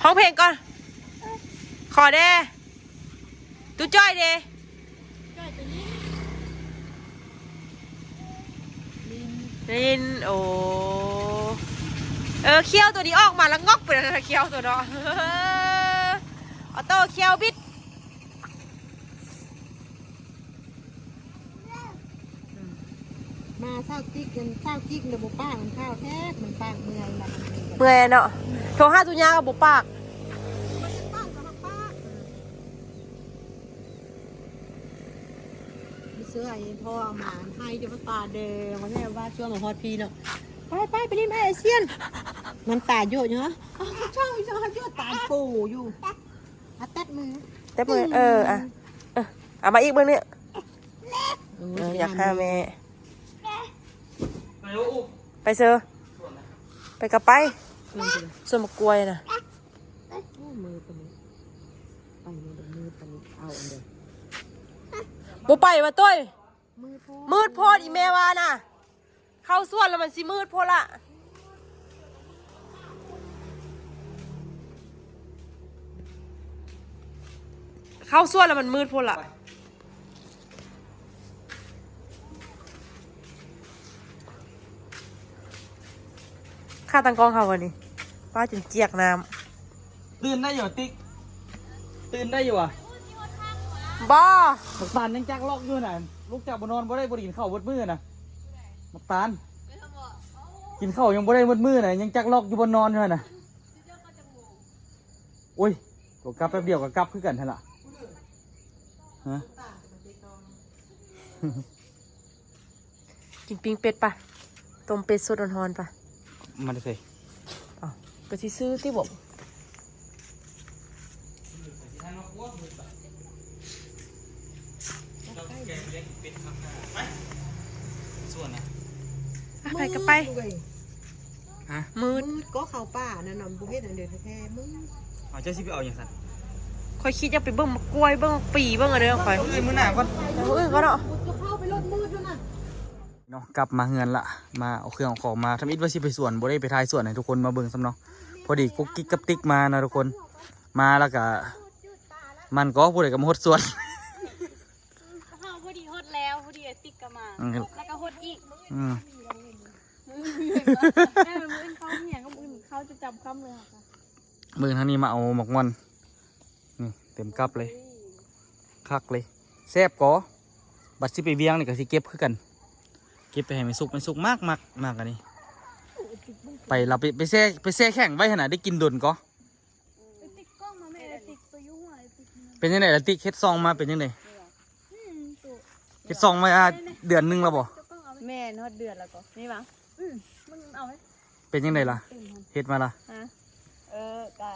ຮ້ອງເພງກ່ອນ. ຂໍແດ່ ຕູ້ຈ້ອຍເດ. ຈ້ອຍຕົວນີ້ ຫຼິ້ນ ໂອ້ ເອີ ຂຽວຕົວນີ້ອອກມາລະງອກໄປແລ້ວນະ ຂຽວຕົວເນາະ. ອອໂຕ້ຂຽວບິດ. ມາເຊົ້າຈິກ ເຊົ້າຈິກແລ້ວບໍ່ປາກ ມັນຂ້າວແທ້ ມັນປາກເມື່ອຍລະ ເມື່ອຍເນາະ. ໂທຫາຕຸຍາກໍບໍ່ປາກ ມັນປາກກໍບໍ່ປາກ. ມີເສື້ອອີ່ພໍ່ເອົາມາໃຫ້ຢູ່ ຕາແດງວ່າແທ້ ວ່າຊ່ວງມາຮອດພີ້ເນາະ. ໄປໆ ໄປຫຼິ້ນໄປອາຊຽນ ນ້ຳຕາໂຍະຢູ່. ເອົາ ເຈົ້າອີ່ເຈົ້າໂຍະຕາໂປຢູ່. ອາ ແຕະມື ແຕະມື ເອີ ອະ ເອີ ເອົາມາອີກເບິ່ງນີ້. ໂອ້ຍ ເອີ ຢາກຫາແມ່ ໄປເຊີ ໄປກໍໄປ ສວນໝາກກ້ວຍນະ. ໂອ້ ມືປານນີ້ ໄປແມ່ເດີ ມືປານນີ້ ເອົາອັນເດີ ບໍ່ໄປວ່າຕຸ້ຍ. ມືດໂພດ ອີ່ແມ່ວ່ານະ ເຂົ້າສວນແລ້ວມັນຊິມືດໂພດລະ ເຂົ້າສວນແລ້ວມັນມືດໂພດລະ. ຄ່າຕັ້ງກ້ອງເຮົາວັນນີ້ ປ້າຈົນຈຽກນ້ຳ. ຕື່ນໄດ້ຢູ່ຕິກ ຕື່ນໄດ້ຢູ່ຫວາ? ບໍ່ ບັກຕານຍັງຈັກລັອກຢູ່ນະ ລູກເຈົ້າບໍ່ນອນບໍ່ໄດ້ ບໍ່ໄດ້ກິນເຂົ້າເບິດມື້ນະ ບັກຕານ. ກິນເຂົ້າຍັງບໍ່ໄດ້ເບິດມື້ນະ ຍັງຈັກລັອກຢູ່ບ່ອນນອນຢູ່ຫັ້ນນະ. ໂອ້ຍ ກໍກັບແປັບດຽວກໍກັບຄືກັນຫັ້ນລະ. ຮະ ກິນປີ້ງເປັດປະ ຕົ້ມເປັດສົດຮ້ອນໆປະ. ມາແຕ່ໃສ? ເອົ້າ ກໍຊິຊື້ຕິບໍ? ໄປ ສວນນະ ໄປກໍໄປ. ຮະ ມືດ ມືດກໍເຂົ້າປ່ານັ້ນນະ ບໍ່ເຮັດອັນເດີແທ້ໆ ມືດ. ເອົາ ເຈົ້າຊິໄປເອົາຫຍັງຊັ້ນ? ຂ້ອຍຄິດຢາກໄປເບິ່ງໝາກກ້ວຍ ເບິ່ງໝາກປີ ເບິ່ງອັນເດີຂອງຂ້ອຍ. ເອີ ມື້ໜ້າກ່ອນ ມື້ອື່ນກ່ອນເນາະ ຈະເຂົ້າໄປລົດມືດຢູ່ນະ. ເນາະ ກັບມາເຮືອນລະ ມາເອົາເຄື່ອງເອົາຂອງມາ. ທຳອິດວ່າຊິໄປສວນ ບໍ່ໄດ້ໄປຖ່າຍສວນໃຫ້ທຸກຄົນມາເບິ່ງຊ້ຳເນາະ ພໍດີກຸກກິກກັບຕິກມານະທຸກຄົນ. ມາແລ້ວກະ ມັນກໍຜູ້ໃດກໍມາຫົດສວນ. ເຮົາພໍດີຫົດແລ້ວ ພໍດີຕິກກໍມາ ອືມ ແລ້ວກໍຫົດອີກ. ອືມ ມື້ອື່ນເຂົາມີຫຍັງ ມື້ອື່ນເຂົາຈະຈຳຄ່ຳເລີຍ. ມື້ທາງນີ້ມາເອົາໝາກມ່ອນ ນີ້ເຕັມກັບເລີຍ ຄັກເລີຍ ແຊບກໍ. ບັດຊິໄປວຽງນີ້ກໍຊິເກັບຄືກັນ ເກັບໄປໃຫ້ແມ່ສຸກ ແມ່ສຸກມັກ ມັກ ມັກອັນນີ້. ໄປລະ ໄປ ໄປແຊ່ ໄປແຊ່ແຂງໄວ້ຫັ້ນນະ ໄດ້ກິນດົນກໍ. ໄປຕິກກ້ອງມາແມ່ ໄປຕິກໄປຢູ່ຫົວ ໄປຕິກ ເປັນຈັ່ງໃດລະຕິກ ເຮັດຊ່ອງມາເປັນຈັ່ງໃດ? ອືມ ເຮັດຊ່ອງມາເດືອນໜຶ່ງແລ້ວບໍ່? ແມ່ນ ຮອດເດືອນແລ້ວກໍ ນີ້ຫວາ? ອືມ ມັນເອົາ ເປັນຈັ່ງໃດລະ? ເຮັດມາລະ? ຮະ ເອີ ກະ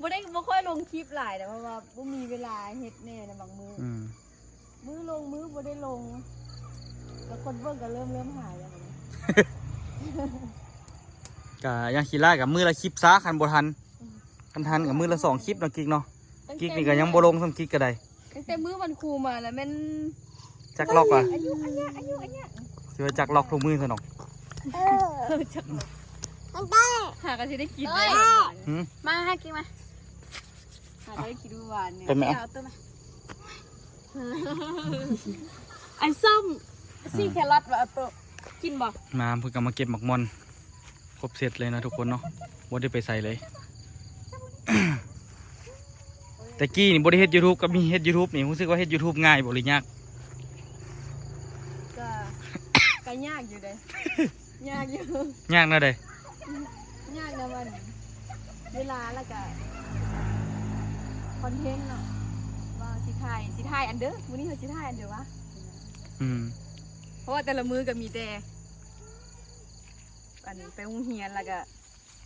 ບໍ່ໄດ້ ບໍ່ຄ່ອຍລົງຄລິບຫຼາຍ ແຕ່ເພາະວ່າບໍ່ມີເວລາເຮັດແດ່ນະບາງມື້. ອືມ ມື້ລົງ ມື້ບໍ່ໄດ້ລົງ ແລ້ວຄົນເບິ່ງກໍເລີ່ມ ເລີ່ມຫາຍແລ້ວບັດນີ້. ກະຢ່າງຂີ້ລ້າຍ ກະມື້ລະຄລິບຊະ ຄັນບໍ່ທັນ ອືມ ຄັນທັນກະມື້ລະສອງຄລິບເນາະ ກິກເນາະ. ກິກນີ້ກະຍັງບໍ່ລົງຊ້ຳ ກິກກະໄດ້ ຕັ້ງແຕ່ມື້ວັນຄູມາລະແມ່ນຈັກລັອກອະ ອາຍຸ ອາຍຸ ອາຍຸ ອາຍຸ ຊິວ່າຈັກລັອກທຸກມື້ຊັ້ນດອກ. ຫາກໍຊິໄດ້ກິນໄດ້ ຫືມ ມາຫາກິນມາ ຫາກໍໄດ້ກິນມື້ວານນີ້ ໄປແມ່ ເອົາໂຕມາ ໄອ້ສົ້ມ ຊີ້ແຄຣອດວ່າ ເອົາໂຕ ກິນບໍ່? ມາເພິ່ນກໍມາເກັບໝາກມ່ອນ ຄົບເຊັດເລີຍນະທຸກຄົນເນາະ ບໍ່ໄດ້ໄປໃສເລີຍ. ແຕ່ກີ້ນີ້ບໍ່ໄດ້ເຮັດ YouTube ກັບມີເຮັດ YouTube ນີ້ ຮູ້ສຶກວ່າເຮັດ YouTube ງ່າຍບໍ່ ຫຼືຍາກ? ກໍ ກໍຍາກຢູ່ເດ້ ຍາກຢູ່ ຍາກແນວໃດ? ຍາກນຳອັນເວລາ ແລ້ວກະຄອນເທັນເນາະ ວ່າຊິຖ່າຍ ຊິຖ່າຍອັນເດີ ມື້ນີ້ເຮົາຊິຖ່າຍອັນເດີວະ ອືມ ເພາະວ່າແຕ່ລະມື້ກໍມີແຕ່ ອັນໄປໂຮງຮຽນ ແລ້ວກໍ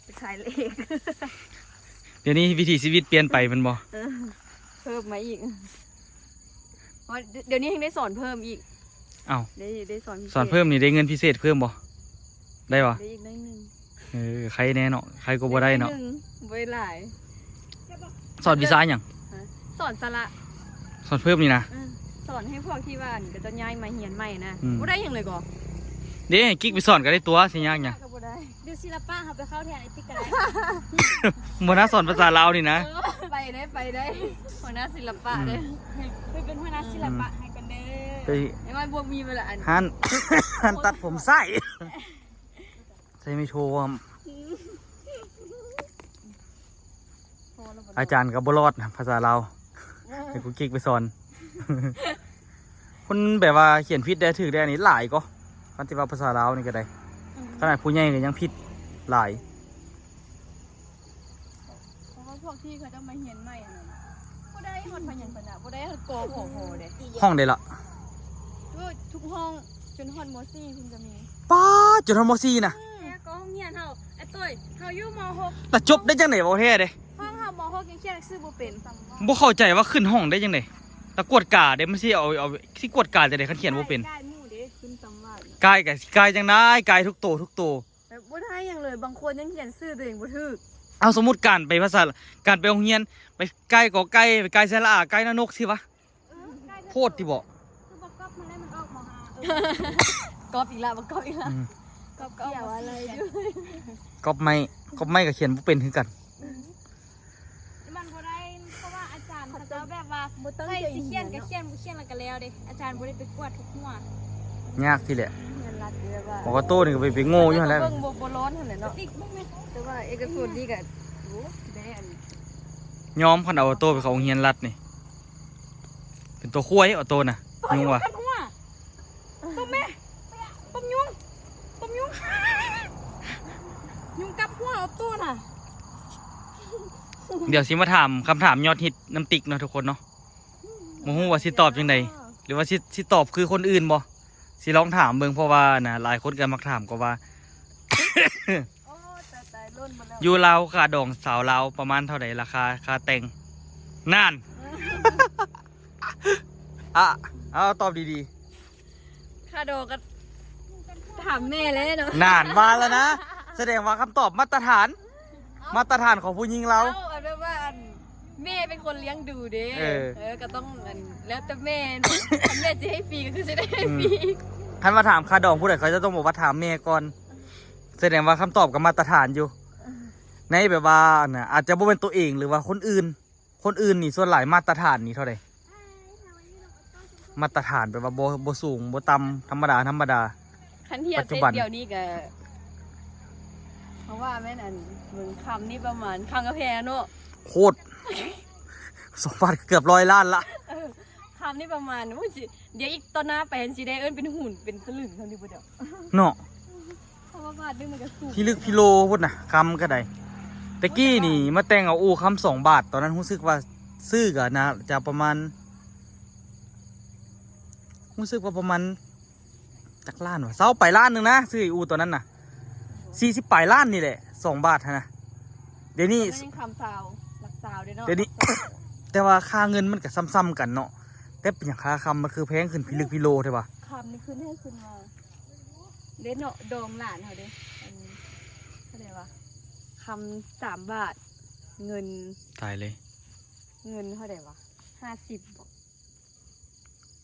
ໄປຂາຍເລກ. ດຽວນີ້ວິຖີຊີວິດປ່ຽນໄປແມ່ນບໍ່? ເອີ ເພີ່ມມາອີກ ເພາະວ່າດຽວນີ້ຍັງໄດ້ສອນເພີ່ມອີກ. ເອົ້າ ໄດ້ ໄດ້ສອນພິເສດ ສອນເພີ່ມນີ້ໄດ້ເງິນພິເສດເພີ່ມບໍ່? ໄດ້ບໍ່? ໄດ້ອີກໜ້ອຍໜຶ່ງ. ເອີ ໄຄແນ່ເນາະ ໄຄກວ່າບໍ່ໄດ້ເນາະ ໜ້ອຍໜຶ່ງ ບໍ່ໄດ້ຫຼາຍ. ສອນວິຊາຫຍັງ? ຮະ? ສອນສະຫຼະ. ສອນເພີ່ມນີ້ນະ? ເອີ ສອນໃຫ້ພວກທີ່ວ່າ ອັນ ເຂົາເຈົ້າຍ້າຍມາຮຽນໃໝ່ນະ. ອືມ ບໍ່ໄດ້ຫຍັງເລີຍກໍ ເດ້ ກິກໄປສອນກໍໄດ້ຕົວະ ຊິຍາກຫຍັງ? ກໍບໍ່ໄດ້. ດຽວສິລະປະເຮົາໄປເຂົ້າແທນໄອ້ຕິກກໍໄດ້. ບໍ່ນະ ສອນພາສາລາວນີ້ນະ. ເອີ ໄປເດ້ ໄປເດ້ ຫົວໜ້າສິລະປະເດ້. ອືມ ໄປເປັນຫົວໜ້າສິລະປະ ອືມ ໃຫ້ກັນເດີ. ໄປ ໄອ້ມັນບໍ່ມີເວລາ ອັນ ຮ້ານ ຮ້ານຕັດຜົມໃຊ້ ໃສ່ໄມໂທພ້ອມ. ອາຈານກໍບໍ່ລອດນະ ພາສາລາວ ໃຫ້ຄູກິກໄປສອນ. ຄົນແບບວ່າຂຽນຜິດໄດ້ ຖືກໄດ້ນີ້ຫຼາຍກໍ ຄັນຊິເວົ້າພາສາລາວນີ້ກໍໄດ້. ອືມ ຂະໜາດຜູ້ໃຫຍ່ກໍຍັງຜິດຫຼາຍ. ເພາະວ່າພວກທີ່ເຂົາເຈົ້າມາຮຽນໃໝ່ຫັ້ນນະ ບໍ່ໄດ້ຮອດພະຍັນຊະນະ ບໍ່ໄດ້ຮອດ ກ ຂ ຂ ເດ້. ຫ້ອງໃດລະ? ໂອ້ຍ ທຸກຫ້ອງ ຈົນຮອດ ມ.ສີ່ ພຸ້ນກໍມີ. ປ້າດ ຈົນຮອດ ມ.ສີ່ ນະ? ອືມ ແທ້ກໍໂຮງຮຽນເຮົາ ໄອ້ຕຸ້ຍ ເຮົາຢູ່ ມ.ຫົກ ລະຈົບໄດ້ຈັ່ງໃດ? ເວົ້າແທ້ເດ້ ຫ້ອງເຮົາ ມ.ຫົກ ຍັງຂຽນໜັງສືບໍ່ເປັນ. ບໍ່ເຂົ້າໃຈວ່າຂຶ້ນຫ້ອງໄດ້ຈັ່ງໃດ? ລະກວດກາເດ້ ມັນຊິເອົາ ເອົາ ຊິກວດກາຈັ່ງໃດ ຄັນຂຽນບໍ່ເປັນ? ກ່າຍໝູ່ເດ້ ຂຶ້ນຕຳວາດ ກ່າຍກໍຊິກ່າຍຈັ່ງໃດ? ກ່າຍທຸກໂຕ ທຸກໂຕ. ແບບບໍ່ໄດ້ຫຍັງເລີຍ ບາງຄົນຍັງຂຽນຊື່ຕົວເອງບໍ່ຖືກ. ເອົາ ສົມມຸດການໄປພາສາ ການໄປໂຮງຮຽນ ໄປກ່າຍ ກ ໄກ່ ໄປກ່າຍ ສະຫຼະອາ ກ່າຍ ນະນົກ ຊິວະ ເອີ ໂພດຕິບໍ? ຄືບໍ່ກັອບມາແລ້ວມັນອອກ ມ.ຫ້າ ເອີ ກັອບອີກລະ ບໍ່ກັອບອີກລະ. ອືມ ກັອບກໍອອກມາ ກັອບໄມ້ ກັອບໄມ້ກໍຂຽນບໍ່ເປັນຄືກັນ. ອືມ ມັນບໍ່ໄດ້ ເພາະວ່າອາຈານເຂົາເຈົ້າແບບວ່າ ບໍ່ຕັ້ງໃຈ ໃຫ້ຊິຂຽນກໍຂຽນ ບໍ່ຂຽນແລ້ວກໍແລ້ວເດ້ ອາຈານບໍ່ໄດ້ໄປກວດທຸກຫົວ. ຍາກທີ່ແຫຼະ ຮຽນລັດແບບວ່າ ໝໍກະໂຕ້ນີ້ກໍໄປ ໄປໂງ່ຢູ່ຫັ້ນແຫຼະ ເບິ່ງບໍ່ ບໍ່ຮ້ອນຫັ້ນແຫຼະເນາະ. ແຕ່ວ່າເອກະຊົນນີ້ກໍ ໂອ້ ໄດ້ອັນ ຍອມ ຄັນເອົາອໍໂຕ້ໄປເຂົ້າໂຮງຮຽນລັດນີ້ ເປັນຕົວຄວາຍອໍໂຕ້ນະ. ຍຸງວ່າ ຕົບແມ່ ຕົບຍຸງ ຕົບຍຸງ ຍຸງກັບຫົວອໍໂຕ້ນະ. ດຽວຊິມາຖາມຄຳຖາມຍອດຮິດນຳຕິກເນາະທຸກຄົນເນາະ ບໍ່ຮູ້ວ່າຊິຕອບຈັ່ງໃດ ຫຼືວ່າຊິ ຊິຕອບຄືຄົນອື່ນບໍ່? ຊິລອງຖາມເບິ່ງ ເພາະວ່ານະ ຫຼາຍຄົນກໍມັກຖາມກໍວ່າ ໂອ້ ຕາຍໆ ຫຼົ່ນໝົດແລ້ວ. ຢູ່ລາວ ຄ່າດອງສາວລາວປະມານເທົ່າໃດ? ລາຄາຄ່າແຕ່ງ ນັ້ນ ອະ ເອົາຕອບດີໆ. ຄ່າດອງກໍຖາມແມ່ແລ້ວເນາະ. ນັ້ນ ວ່າແລ້ວນະ ສະແດງວ່າຄຳຕອບມາດຕະຖານ ເອົ້າ ມາດຕະຖານຂອງຜູ້ຍິງລາວ. ເອົ້າ ອັນແບບວ່າ ອັນ ແມ່ເປັນຄົນລ້ຽງດູເດ້. ເອີ ເອີ ກໍຕ້ອງ ອັນ ແລ້ວແຕ່ແມ່ເນາະ ຄັນແມ່ຊິໃຫ້ຟຣີກໍຄືຊິໄດ້ໃຫ້ຟຣີ. ອືມ ຄັນວ່າຖາມຄ່າດອງຜູ້ໃດ ເຂົາຈະຕ້ອງບອກວ່າຖາມແມ່ກ່ອນ ສະແດງວ່າຄຳຕອບກໍມາດຕະຖານຢູ່ ໃນແບບວ່າ ອັນ ອາດຈະບໍ່ແມ່ນຕົວເອງ ຫຼືວ່າຄົນອື່ນ. ຄົນອື່ນນີ້ສ່ວນຫຼາຍມາດຕະຖານນີ້ເທົ່າໃດ? ມາດຕະຖານແບບວ່າບໍ່ ບໍ່ສູງບໍ່ຕ່ຳ ທຳມະດາ ທຳມະດາ. ຄັນທຽບໃສ່ດຽວນີ້ກໍ ເພາະວ່າແມ່ນ ອັນ ເບິ່ງຄຳນີ້ປະມານ ຄຳກາແຟເນາະ ໂຄດ ສອງບາດເກືອບຮ້ອຍລ້ານລະ. ເອີ ຄຳນີ້ປະມານ ໂອ້ຍ ຊິ ດຽວອີກຕໍ່ໜ້າໄປ ຊິໄດ້ເອີ້ນເປັນຫຸນເປັນສະລຶງເທົ່ານີ້ບໍ່ດອກ ເນາະ. ເພາະວ່າບາດໜຶ່ງມັນກໍສູງ ພິລຶກພິໂລພຸ້ນນະ ຄຳກໍໄດ້. ແຕ່ກີ້ນີ້ມາແຕ່ງເອົາອູ່ຄຳສອງບາດ ຕອນນັ້ນຮູ້ສຶກວ່າຊື້ກໍໜ້າຈະປະມານ ຮູ້ສຶກວ່າປະມານ ຈັກລ້ານວະ ຊາວປາຍລ້ານໜຶ່ງນະ ຊື້ອູ່ຕອນນັ້ນນະ ສີ່ສິບປາຍລ້ານນີ້ແຫຼະ ສອງບາດຫັ້ນນະ. ດຽວນີ້ ມັນຍັງຄຳຊາວ ຫຼັກຊາວເດ້ເນາະ ດຽວນີ້ ແຕ່ວ່າຄ່າເງິນມັນກໍຊ້ຳໆກັນເນາະ. ແຕ່ເປັນຫຍັງຄ່າຄຳມັນຄືແພງຂຶ້ນພິລຶກພິໂລແທ້ວະ? ຄຳນີ້ຂຶ້ນແຮງຂຶ້ນມາເດ້ເນາະ ດອງຫຼານເຮົາເດ້. ອັນ ເທົ່າໃດວະ ຄຳສາມບາດ ເງິນ ຕາຍເລີຍ ເງິນເທົ່າໃດວະ ຫ້າສິບບໍ?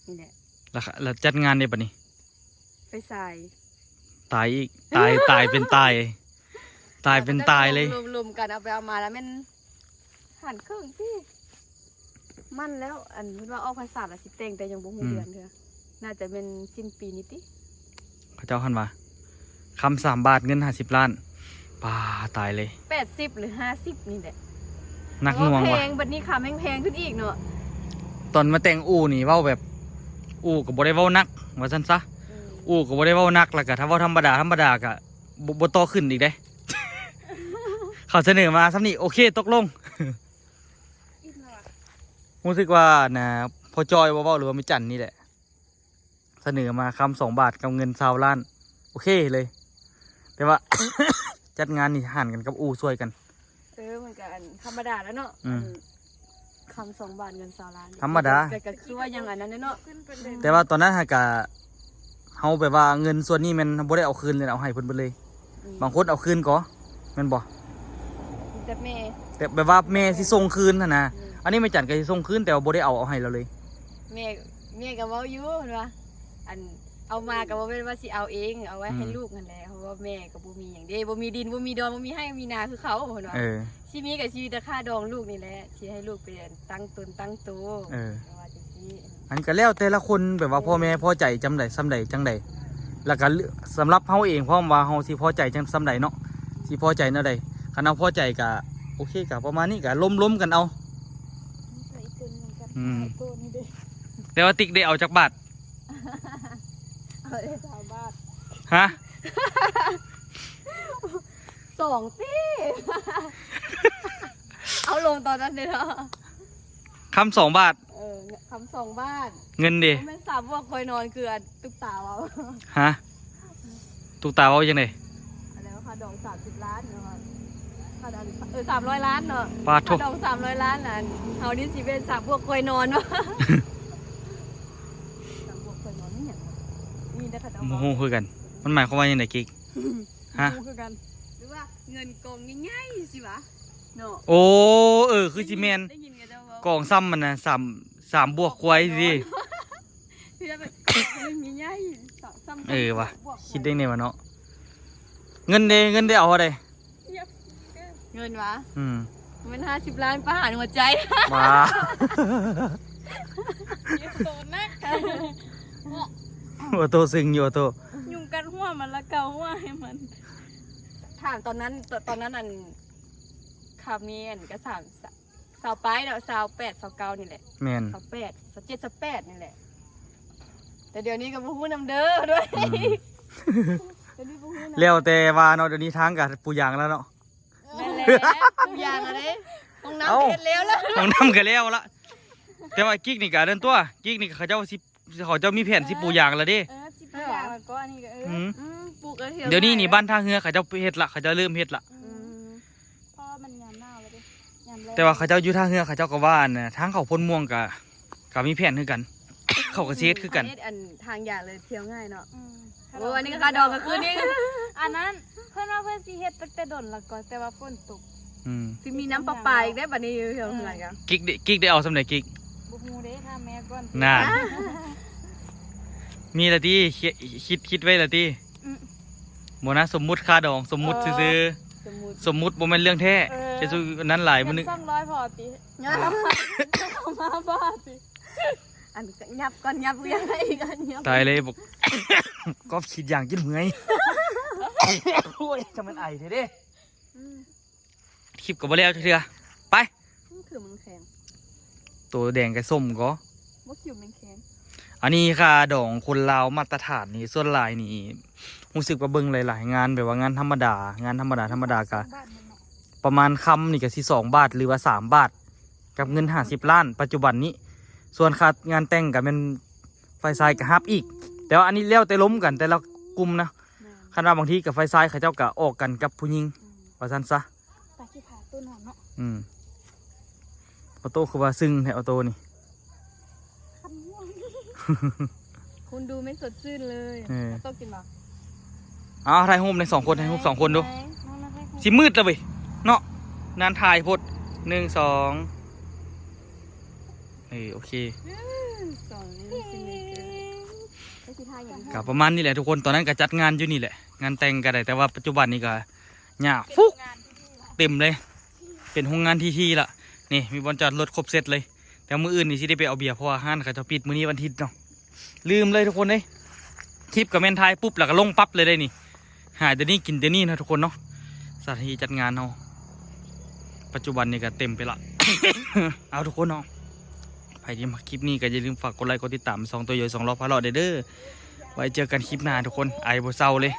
ນີ້ແຫຼະ ລະ ລະຈັດງານເດ້ບັດນີ້ ໄປສາຍ ຕາຍອີກ ຕາຍ ຕາຍເປັນຕາຍ ຕາຍເປັນຕາຍເລີຍ ລົມໆກັນ ເອົາໄປເອົາມາແລ້ວແມ່ນ ຫັນເຄິ່ງຕິ ມັນແລ້ວ ອັນເພິ່ນວ່າອອກພັນສາແລ້ວຊິແຕ່ງ ແຕ່ຍັງບໍ່ຮູ້ ອືມ ເດືອນເທື່ອ ໜ້າຈະແມ່ນສິ້ນປີນີ້ຕິ ເຂົາເຈົ້າຫັ້ນວ່າ ຄຳສາມບາດ ເງິນຫ້າສິບລ້ານ ປາ ຕາຍເລີຍ ແປດສິບ ຫຼື ຫ້າສິບ ນີ້ແຫຼະ ໜັກໜ່ວງວ່າ ແພງ ບັດນີ້ຄຳແພງໆຂຶ້ນອີກເນາະ ຕອນມາແຕ່ງອູ່ນີ້ເວົ້າແບບ ອູ່ກໍບໍ່ໄດ້ເວົ້າໜັກ ວ່າຊັ້ນຊະ ອືມ ອູ່ກໍບໍ່ໄດ້ເວົ້າໜັກ ແລ້ວກໍຖ້າເວົ້າທຳມະດາ ທຳມະດາກໍ ບໍ່ ບໍ່ຕໍ່ຂຶ້ນອີກເດ້ ເຂົາສະເໜີມາສ່ຳນີ້ ໂອເຄ ຕົກລົງ ອີກແລ້ວຫວາ ຮູ້ສຶກວ່າ ອັນນ່າ ພໍ່ຈ້ອຍບໍ່ເວົ້າ ຫຼືວ່າແມ່ຈັນນີ້ແຫຼະ ສະເໜີມາຄຳສອງບາດກັບເງິນຊາວລ້ານ ໂອເຄເລີຍ ແຕ່ວ່າ ຈັດງານນີ້ຫານກັນກັບອູ່ຊ່ວຍກັນ ເອີ ມັນກໍອັນທຳມະດາແລ້ວເນາະ ອືມ ອັນ ຄຳສອງບາດເງິນຊາວລ້ານ ທຳມະດາ ກໍ ກໍຄືວ່າຍັງອັນນັ້ນແຫຼະເນາະ ແຕ່ວ່າຕອນນັ້ນຫາກະ ເຮົາແບບວ່າເງິນສ່ວນນີ້ແມ່ນບໍ່ໄດ້ເອົາຄືນເລີຍ ເອົາໃຫ້ເພິ່ນເບິດເລີຍ ອືມ ບາງຄົນເອົາຄືນກໍ ແມ່ນບໍ່? ມີແຕ່ແມ່ ແຕ່ແບບວ່າແມ່ຊິສົ່ງຄືນຫັ້ນນະ ອືມ ອັນນີ້ແມ່ຈັນກໍຊິສົ່ງຄືນ ແຕ່ວ່າບໍ່ໄດ້ເອົາ ເອົາໃຫ້ລາວເລີຍ ແມ່ ແມ່ກໍເວົ້າຢູ່ ເພິ່ນວ່າ ອັນ ເອົາມາກໍບໍ່ແມ່ນວ່າຊິເອົາເອງ ເອົາໄວ້ໃຫ້ ອືມ ລູກຫັ້ນແຫຼະ ເພາະວ່າແມ່ກໍບໍ່ມີຫຍັງເດ້ ບໍ່ມີດິນ ບໍ່ມີດອນ ບໍ່ມີໄຮ່ ບໍ່ມີນາຄືເຂົາ ເພິ່ນວ່າ ເອີ ຊິມີກໍຊິມີແຕ່ຄ່າດອງລູກນີ້ແຫຼະ ຊິໃຫ້ລູກໄປຕັ້ງຕົນຕັ້ງໂຕ ເອີ ເພິ່ນວ່າຈັ່ງຊີ້ ອັນນີ້ກໍແລ້ວແຕ່ລະຄົນ ແບບວ່າ ເອີ ພໍ່ແມ່ພໍໃຈຈຳໃດ ສ່ຳໃດ ຈັ່ງໃດ ແລ້ວກໍເລືອກ ສຳລັບເຮົາເອງພ້ອມວ່າເຮົາຊິພໍໃຈຈັ່ງ ສ່ຳໃດເນາະ ຊິພໍໃຈແນວໃດ ຄັນເຮົາພໍໃຈກໍໂອເຄ ກໍປະມານນີ້ ກໍລົມໆກັນເອົາ ອືມ ແຕ່ວ່າຕິກໄດ້ເອົາຈັກບາດ? ເອົາເດ້ ຊາວບາດ ຮະ? ສອງຕິ ເອົາລົງຕອນນັ້ນເດ້ເນາະ ຄຳສອງບາດ ເອີ ຄຳສອງບາດ ເງິນເດ? ບໍ່ແມ່ນສາມບວກຄອຍນອນ ຄືຕຸກຕາເວົ້າ ຮະ? ຕຸກຕາເວົ້າຈັ່ງໃດ? ອັນນັ້ນຄ່າດອງສາມສິບລ້ານເນາະ ຄ່າດອງ ເອີ ສາມຮ້ອຍລ້ານເນາະ ປາດໂທ ຄ່າດອງສາມຮ້ອຍລ້ານ ອັນເຮົານີ້ຊິເປັນສາມບວກຄອຍນອນເນາະ ສາມບວກຄອຍນອນ ມີຫຍັງ ມີແຕ່ເຂົາເຈົ້າ ບໍ່ຮູ້ຄືກັນ ມັນໝາຍຄວາມວ່າຈັ່ງໃດ ກິກ? ຮະ? ບໍ່ຮູ້ຄືກັນ ຫຼືວ່າເງິນກອງໃຫຍ່ໆ ຊິຫວາເນາະ ໂອ້ ເອີ ຄືຊິແມ່ນ ໄດ້ຍິນເຂົາເຈົ້າເວົ້າ ກອງສ່ຳມັນນະ ສາມ ສາມບວກຄວາຍຊິ ຄືແບບກອງໃຫຍ່ໆ ສ່ຳ ເອີ ຫວາ ບວກຄວາຍ ຄິດໄດ້ແນວຫວາເນາະ ເງິນເດ ເງິນເດ ເອົາເທົ່າໃດ? ເງິນຫວາ? ອືມ ແມ່ນຫ້າສິບລ້ານປະຫານຫົວໃຈ ຫວາ ໂຕໜັກ ຫົວໂຕຊຶງຢູ່ ໂຕ ຍຸງກັດຫົວມັນລະເກົາຫົວໃຫ້ມັນ ຖາມຕອນນັ້ນ ຕອນນັ້ນ ອັນ ຄຳນີ້ ອັນ ກໍສາມ ຊາວປາຍເນາະ ຊາວແປດ ຊາວເກົ້ານີ້ແຫຼະ ແມ່ນ ຊາວແປດ ຊາວເຈັດ ຊາວແປດນີ້ແຫຼະ ແຕ່ດຽວນີ້ກໍບໍ່ຮູ້ນຳເດີດ້ວຍ ອືມ ດຽວນີ້ບໍ່ຮູ້ນຳ ແລ້ວແຕ່ວ່າເນາະ ດຽວນີ້ທາງກໍປູຢາງແລ້ວເນາະ ແມ່ນແຫຼະ ປູຢາງແລ້ວເດ້ ຫ້ອງນ້ຳ ເອົ້າ ກໍເຮັດແລ້ວລະ ຫ້ອງນ້ຳກໍແລ້ວລະ ແຕ່ວ່າກິກນີ້ກໍອັນນັ້ນຕົວ ກິກນີ້ເຂົາເຈົ້າຊິ ເຂົາເຈົ້າມີແຜນຊິປູຢາງແລ້ວເດ້ ເອີ ຊິປູຢາງແລ້ວກໍອັນນີ້ກໍ ເອີ ອືມ ອືມ ປູກແລ້ວ ດຽວນີ້ນີ້ບ້ານທ່າເຮືອເຂົາເຈົ້າເຮັດລະ ເຂົາເຈົ້າເລີ່ມເຮັດລະ ອືມ ເພາະວ່າມັນຍາມໜາວແລ້ວເດ້ ຍາມແລ້ງ ແຕ່ວ່າເຂົາເຈົ້າຢູ່ທ່າເຮືອ ເຂົາເຈົ້າກໍວ່າ ອັນ ທາງເຂົ້າໂພນມ່ວງກໍ ກໍມີແຜນຄືກັນ ເຂົາກໍຊິເຮັດຄືກັນ ເຮັດອັນທາງຢາງເລີຍທ່ຽວງ່າຍເນາະ ອືມ ໂອ້ ອັນນີ້ກໍຄ່າດອງກໍຄືນີ້ ອັນນັ້ນ ເພິ່ນວ່າເພິ່ນຊິເຮັດຕັ້ງແຕ່ດົນແລ້ວກໍ ແຕ່ວ່າຝົນຕົກ ອືມ ຊິມີນ້ຳປະປາອີກເດ້ ບັດນີ້ຢູ່ເຮືອນກໍ ກິກໄດ້ ກິກໄດ້ເອົາສ່ຳໃດ ກິກ? ບໍ່ຮູ້ເດ້ ຖາມແມ່ກ່ອນ ນັ້ນ ມີລະຕິ ຄິດ ຄິດໄວ້ລະຕິ ອືມ ບໍ່ນະ ສົມມຸດຄ່າດອງ ສົມມຸດ ເອີ ຊື່ໆ ສົມມຸດ ສົມມຸດ ບໍ່ແມ່ນເລື່ອງແທ້ ເອີ ຈະສູ້ອັນນັ້ນຫຼາຍມື້ໜຶ່ງ ສອງຮ້ອຍພໍຕິ ເອົາມາພໍຕິ ອັນຫຍັບກ່ອນ ຫຍັບ ຫຍັບອີກ ອັນຫຍັບ ຕາຍເລີຍ ບອກ ກອບສີດຢາງຈົນເມື່ອຍ ໂອ້ຍ ຈັ່ງແມ່ນໄອແທ້ເດ້ ອືມ ຄລິບກໍບໍ່ແລ້ວຈັກເທື່ອ ໄປ ຄືມັນແຂງ ໂຕແດງກະສົ້ມກໍ ບໍ່ຄິວມັນແຂງ ອັນນີ້ຄ່າດອງຄົນລາວມາດຕະຖານນີ້ ສ່ວນຫຼາຍນີ້ ຮູ້ສຶກວ່າເບິ່ງຫຼາຍໆງານ ແບບວ່າງານທຳມະດາ ງານທຳມະດາ ທຳມະດາກະ ປະມານຄຳນີ້ກະຊິສອງບາດ ຫຼືວ່າສາມບາດ ກັບເງິນຫ້າສິບລ້ານ ປັດຈຸບັນນີ້ ສ່ວນຄ່າງານແຕ່ງກະແມ່ນຝ່າຍຊາຍກະຮັບອີກ ແຕ່ວ່າອັນນີ້ແລ້ວແຕ່ລົມກັນແຕ່ລະກຸ່ມນະ ແມ່ນ ຄັນວ່າບາງທີກະຝ່າຍຊາຍເຂົາເຈົ້າກະອອກກັນກັບຜູ້ຍິງ ອືມ ວ່າຊັ້ນຊະ ຕາຂີ້ຂາໂຕນອນເນາະ ອືມ ອອໂຕ້ຄືວ່າຊຶ້ງແທ້ ອອໂຕ້ນີ້ ຄັນຫວນ ຄຸນດູໄມ່ສົດຊື່ນເລີຍ ເອີ ອອໂຕ້ກິນບໍ່? ເອົາ ຖ່າຍຮູບໃນສອງຄົນ ຖ່າຍຮູບສອງຄົນດູ ຊິມືດລະເວີຍເນາະ ນານຖ່າຍໂພດ ໜຶ່ງ ສອງ ເອີ ໂອເຄ ໜຶ່ງ ສອງ ໜຶ່ງ ສີ່ ໜຶ່ງ ເຈັດ ກໍປະມານນີ້ແຫຼະທຸກຄົນ. ຕອນນັ້ນກໍຈັດງານຢູ່ນີ້ແຫຼະ ງານແຕ່ງກໍໄດ້ ແຕ່ວ່າປັດຈຸບັນນີ້ກໍຫຍ້າຟຸກເຕັມເລີຍ ເປັນໂຮງງານທີ່ໆລະ. ນີ້ມີບ່ອນຈອດລົດຄົບເຊັດເລີຍ. ແຕ່ມື້ອື່ນນີ້ຊິໄດ້ໄປເອົາເບຍ ເພາະວ່າຮ້ານເຂົາເຈົ້າປິດ ມື້ນີ້ວັນທິດເນາະ. ລືມເລີຍທຸກຄົນເອີຍ ຄລິບກໍແມ່ນຖ່າຍປຸບແລ້ວກໍລົງປັບເລີຍໄດ໋ນີ້. ຫາແຕ່ນີ້ກິນແຕ່ນີ້ນະທຸກຄົນເນາະ. ສະຖານທີ່ຈັດງານເຮົາປັດຈຸບັນນີ້ກໍເຕັມໄປລະ. ເອົາທຸກຄົນເນາະ ໃຜທີ່ມັກຄລິບນີ້ກໍຢ່າລືມຝາກກົດໄລກົດຕິດຕາມຊ່ອງໂຕໂຍສອງລໍ້ພາເລາະເດີ. ໄວ້ເຈີກັນຄລິບໜ້າທຸກຄົນ. ໄອບໍ່ເຊົາເລີຍ